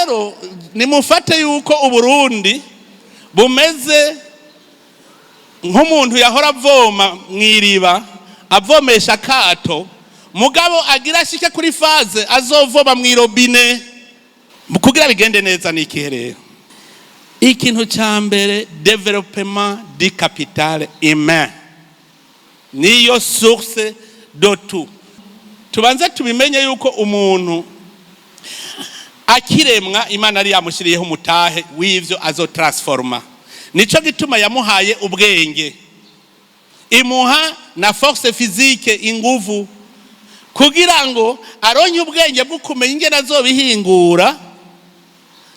Rero nimufate yuko Uburundi bumeze nk'umuntu yahora avoma mu iriba, avomesha akato, mugabo agira ashike kuri phase azovoma mu irobine. Kugira bigende neza ni ikihe rero? Ikintu cya mbere, développement du capital humain, niyo source de tout. Tubanze tubimenye yuko umuntu akiremwa, Imana yari yamushyiriyeho umutahe w'ivyo azotransforma. Nico gituma yamuhaye ubwenge, imuha na force physique, inguvu, kugira ngo aronke ubwenge bwo kumenya ingene azobihingura,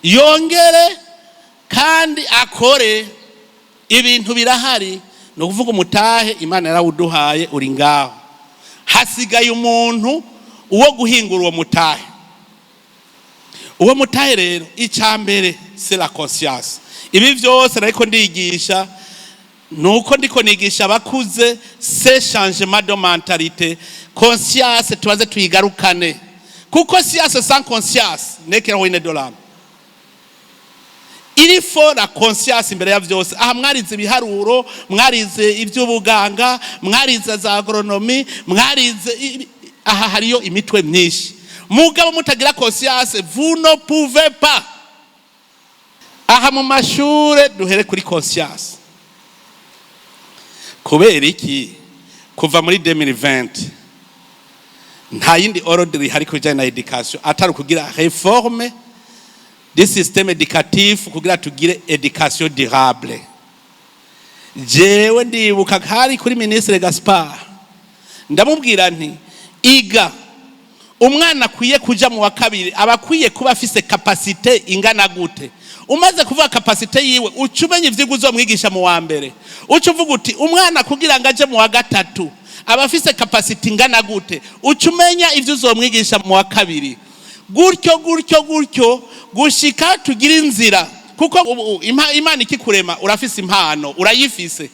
yongere kandi akore. Ibintu birahari, ni ukuvuga umutahe Imana yarawuduhaye, uri ngaho. Hasigaye umuntu uwo guhingura uwo mutahe. Uwo mutahe rero, icya mbere, c'est la conscience. Ibi byose ariko ndigisha, nuko ndiko nigisha abakuze, c'est changement de mentalité. Conscience tubaze tuyigarukane, kuko science sans conscience n'est que ruine de l'âme. Il faut la conscience imbere ya byose. Aha mwarize ibiharuro, mwarize iby'ubuganga, mwarize za agronomie, mwarize aha hariyo imitwe myinshi. Mugabo mutagira conscience, vous ne pouvez pas. Aha mu mashure duhere kuri conscience. Kubera iki kuva muri 2020 nta yindi ordre ihari ku bijyanye na éducation atari ukugira réforme du système éducatif, kugira tugire éducation durable? Jewe ndibuka hari kuri ministre Gaspard, ndamubwira nti: "Iga umwana akwiye kuja mu wa kabiri aba akwiye kuba afise capacité ingana gute?" Umaze kuvuga capacité yiwe, uca umenya ivyigwa uzomwigisha mu wa mbere. Uca uvuga uti: "Umwana kugira ngo aje mu wa gatatu aba afise capacité ingana gute?" Uca umenya ivyo uzomwigisha mu wa kabiri, gutyo gutyo gutyo, gushika tugire inzira. Kuko ubu Imana ikikurema, urafise impano, urayifise.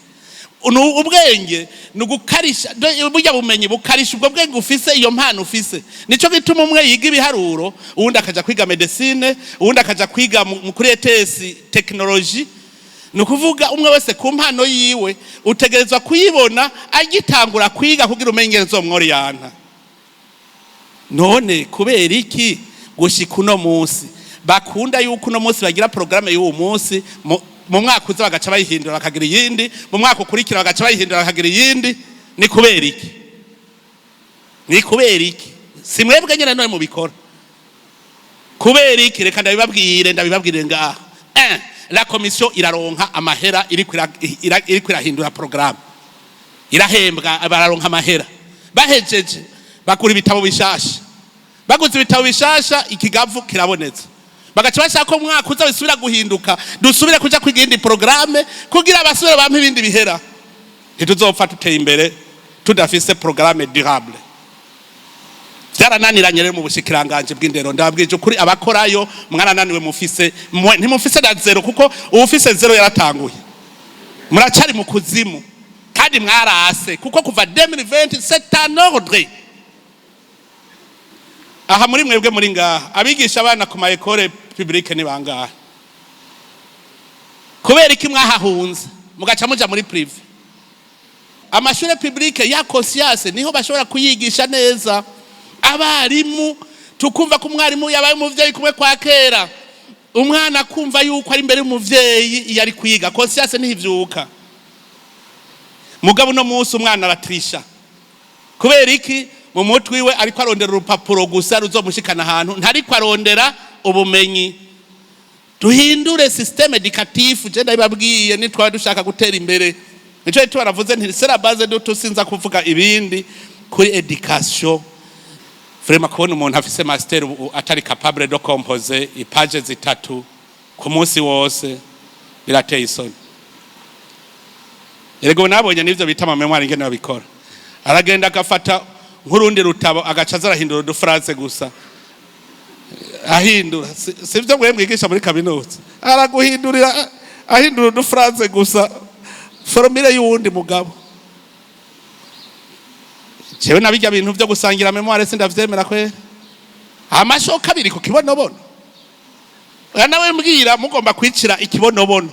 Ni ubwenge, ni ugukarisha burya bumenyi, bukarisha ubwo bwenge ufise, iyo mpano ufise. Nico gituma umwe yiga ibiharuro, uwundi akaja kwiga médecine, uwundi akaja kwiga kuri ETS technologie. Ni ukuvuga umwe wese ku mpano yiwe utegerezwa kuyibona agitangura kwiga, kugira umenye ingene uzomworiyanta. None kubera iki gushika uno munsi bakunda yuko uno munsi bagira porogaramu y'uwo munsi, mu mwaka uza bagaca bayihindura bakagira iyindi, mu mwaka ukurikira bagaca bayihindura bakagira iyindi? Ni kubera iki? Ni kubera iki? Si mwebwe nyine none mubikora? Kubera iki? Reka ndabibabwire, ndabibabwire ngaha. Un, la commission iraronka amahera, iriko irahindura porogaramu, irahembwa, bararonka amahera. Bahejeje bagura ibitabo bishasha. Baguze ibitabo bishasha, ikigavu kirabonetse. Bagaca bashaka ko umwaka uza bisubira guhinduka, dusubire kuja kwiga iyindi porogaramu kugira basubire bampe ibindi bihera. Ntituzopfa tuteye imbere tudafise programme durable. Byarananiranye rero mu bushikiranganje bw'indero. Ndababwije ukuri, abakorayo mwarananiwe. Mufise ntimufise na zéro, kuko uwufise zéro yaratanguye. Muracari mu kuzimu kandi mwarase, kuko kuva 2020 c'est un ordre. Aha muri mwebwe muri ngaha, abigisha abana ku ma écoles publiques ni bangahe? Kubera iki mwahahunze mugaca muja muri privé? Amashure publiques ya conscience niho bashobora kuyigisha neza. Abarimu tukumva ko umwarimu yabaye umuvyeyi kumwe kwa kera, umwana akumva yuko ari imbere y'umuvyeyi iyo ari kwiga, conscience ntivyuka. Mugabo uno munsi umwana aratrisha. Kubera iki? Mu mutwe iwe ariko arondera urupapuro gusa ruzomushikana ahantu, ntariko arondera ubumenyi. Duhindure système éducatif. Je ndabibabwiye, nitwaba dushaka gutera imbere, nico gituma baravuze nti c'est la base de tout. Sinza kuvuga ibindi kuri éducation. Vraiment, kubona umuntu afise master ubu atari capable de composer i pages 3 ku munsi wose birateye isoni. Erego nabonye n'ivyo bita ama mémoire ingene babikora. Aragenda agafata nk'urundi rutabo, agaca aza arahindura udu phrases gusa, ahindura. Si byo mwe mwigisha muri kaminuza? Araguhindurira, ahindura udu phrases gusa, formule y'uwundi mugabo. Jewe nabijya bintu byo gusangira mémoire sindavyemera kwe. Amashoka abiri ku kibonobono. Oya, nawe mbwira, mugomba kwicira ikibonobono,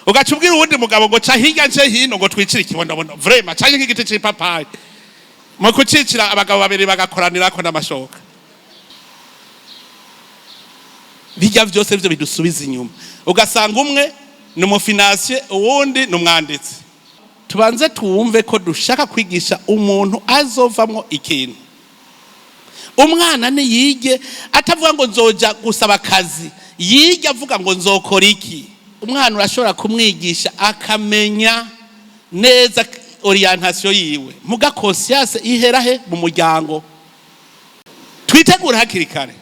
ugaca ubwira uwundi mugabo ngo ca hirya nce hino ngo twicire ikibonobono, vraiment, canke nk'igiti c'ipapayi mu kucicira, abagabo babiri bagakoranirako n'amashoka. Bijya vyose ivyo bidusubiza inyuma, ugasanga umwe ni umu financier, uwundi ni umwanditsi. Tubanze tuwumve ko dushaka kwigisha umuntu azovamwo ikintu. Umwana niyige atavuga ngo nzoja gusaba akazi, yige avuga ngo nzokora iki. Umwana urashobora kumwigisha akamenya neza orientation yiwe, muga conscience ihera he? Mu muryango. Twitegure hakiri kare,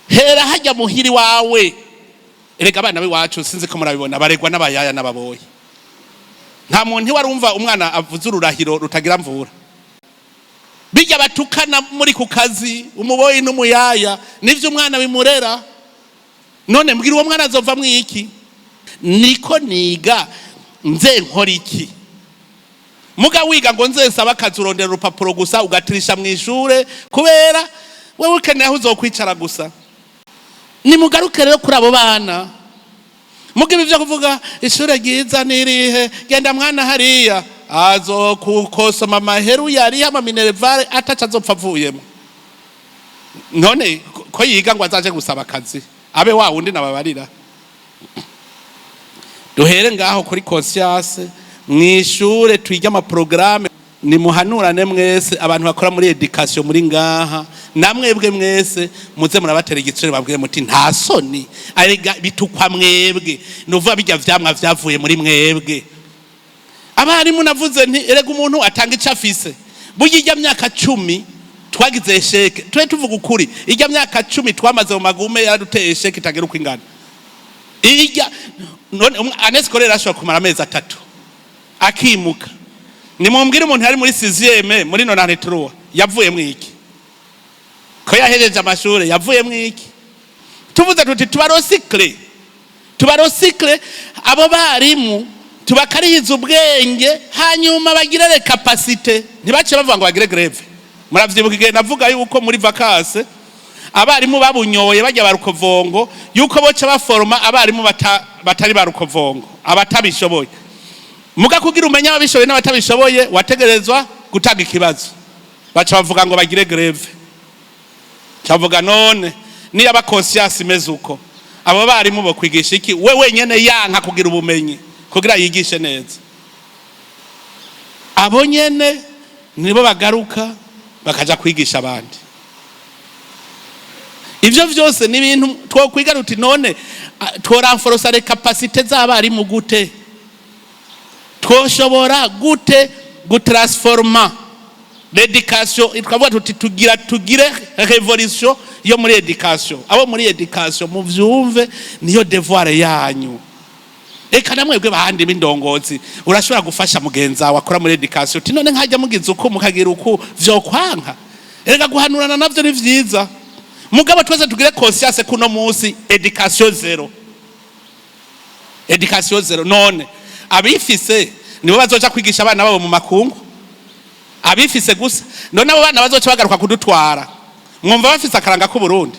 hera hajya muhiri wawe. Erega abana b'iwacu, sinzi ko murabibona, baregwa n'abayaya n'ababoyi. Nta muntu warumva umwana avuze ururahiro rutagira mvura. Bijya batukana muri ku kazi, umuboyi n'umuyaya, nivyo umwana bimurera. None mbwira, uwo mwana azovamwo iki? Niko niga nze nkora iki? Muga wiga ngo nze nsaba akazi, urondera urupapuro gusa, ugatirisha mu ishure kubera wewe ukeneye aho uzokwicara gusa. Nimugaruke rero kuri abo bana. Muga ibi byo kuvuga ishure ryiza nirihe, genda mwana hariya azokukosoma amaheru yariho ama minerval, ataca azopfa avuyemo. None ko yiga ngo azaje gusaba akazi, abe wa wundi nababarira. Duhere ngaho kuri conscience mwishure, twige ama programmes. Nimuhanurane mwese abantu bakora muri éducation muri ngaha, namwebwe mwese muze murabatera igitsure, babwire muti nta soni, arega bitukwa mwebwe. Nuvuga bijya vyamwa vyavuye muri mwebwe abarimu. Navuze nti erega umuntu atanga ico afise. Burya ijya myaka 10 twagize échec, tube tuvuga ukuri, ijya myaka 10 twamaze mu magume yaraduteye échec itagira uko ingana. Ijya none année scolaire ashobora kumara amezi 3 akimuka. Nimumbwire umuntu yari muri sixième muri 93 yavuyemwo iki? Ko yahejeje amashure, yavuyemwo iki? Tuvuze tuti tuba recycle, tuba recycle abo barimu, tubakarihiza ubwenge, hanyuma bagire les capacités, ntibace bavuga ngo bagire grève. Muravyibuka igihe navuga yuko muri vacances abarimu babunyoye bajya barukovongo, yuko boca baforoma abarimu batari barukovongo, abatabishoboye. Muga kugira umenye ababishoboye n'abatabishoboye, wategerezwa gutanga ikibazo. Baca bavuga ngo bagire grève. Cavuga none niyo aba conscience imeze uko, abo barimu bo kwigisha iki? We wenyene yanka kugira ubumenyi kugira yigishe neza. Abo nyene nibo bagaruka bakaja kwigisha abandi. Ivyo vyose ni ibintu twokwiga ruti none tworenforça les capacités z'abarimu gute? Twoshobora gute gutransforma l'éducation? Twavuga tuti tugira tugire révolution yo muri éducation. Abo muri éducation muvyumve, niyo devoir yanyu. Eka namwebwe bandi b'indongozi, urashobora gufasha mugenzi wawe akora muri éducation uti none nkajya mugize uko mukagira uku vyokwanka. Erega guhanurana navyo ni vyiza. Mugabo twese tugire conscience kuno munsi éducation zéro, éducation zéro. None abifise nibo bazoca kwigisha abana babo mu makungu? Abifise gusa? None abo bana bazoca bagaruka kudutwara, mwumva bafise akaranga k'Uburundi?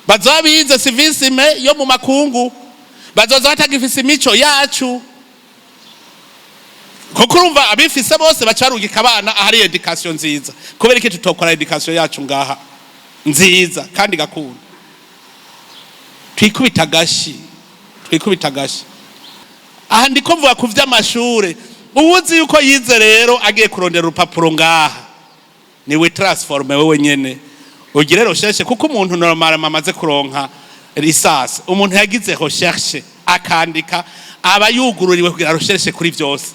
Bazoba bize civisme yo mu makungu, bazoza batagifise imico yacu. Kuko urumva abifise bose baca barungika abana ahari éducation nziza. Kubera iki tutokora éducation yacu ngaha nziza kandi gakunda? Twikubita agashi, twikubita agashi. Aha ndiko mvuga ku vy'amashure. Uwuzi yuko yize rero agiye kurondera urupapuro ngaha, niwe transforme wewe nyene, ugire recherche. Kuko umuntu normal amaze kuronka licence, umuntu yagize recherche akandika, aba yugururiwe kugira recherche kuri vyose.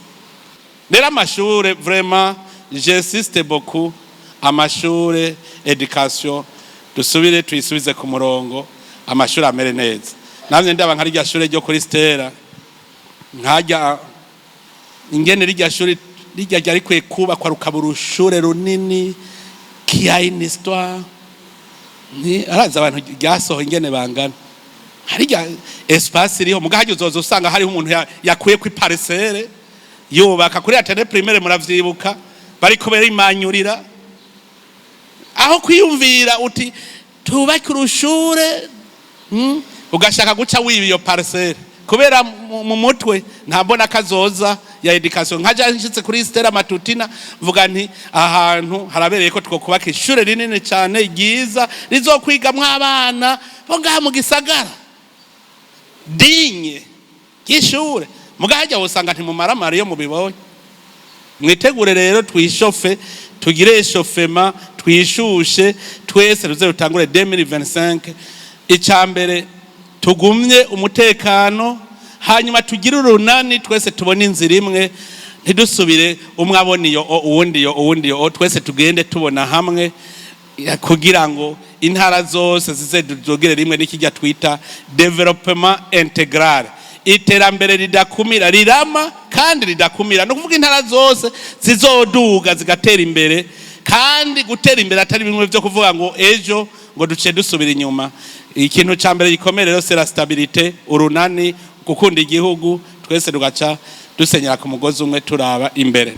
Rero amashure, vraiment j'insiste beaucoup, amashure, éducation, dusubire tuyisubize ku murongo, amashuri amere neza. Namye ndaba nka rirya shure ryo kuri Stella, nkajya ingene rirya shuri rirya ryari rikwiye kubakwa rukaba urushure runini qui a une histoire. Ni arazi abantu ryasohoye ingene bangana, harya espace iriho. Muga harya uzoza usanga hariho umuntu yakuye ku parcelle yubaka kuri athénée primaire. Muravyibuka bariko berimanyurira aho kwiyumvira uti tubake urushure. Ugashaka guca wiba iyo parcelle kubera mu mutwe nta mbona kazoza ya éducation. Nkaja nshitse kuri Stella Matutina, mvuga nti ahantu harabereye ko twokubaka ishure rinini cyane ryiza rizokwigamwo abana bo ngaha mu gisagara, digne ry'ishure. Mugahajya wosanga ntimumaramara iyo mubibonye. Mwitegure rero, twishofe, tugire échauffement, twishushe twese, ruze rutangure 2025. Icya mbere, tugumye umutekano, hanyuma tugire urunani twese, tubone inzira imwe, ntidusubire umwe abona iyo, uwundi iyo, uwundi iyo. Twese tugende tubona hamwe kugira ngo intara zose zize dugere rimwe n'ikijya twita développement intégral, iterambere ridakumira, rirama kandi ridakumira. Ni ukuvuga intara zose zizoduga, zigatera imbere, kandi gutera imbere atari bimwe byo kuvuga ngo ejo ngo duce dusubira inyuma. Ikintu cya mbere gikomeye rero, c'est la stabilité, urunani, gukunda igihugu, twese tugaca dusenyera ku mugozi umwe, turaba imbere.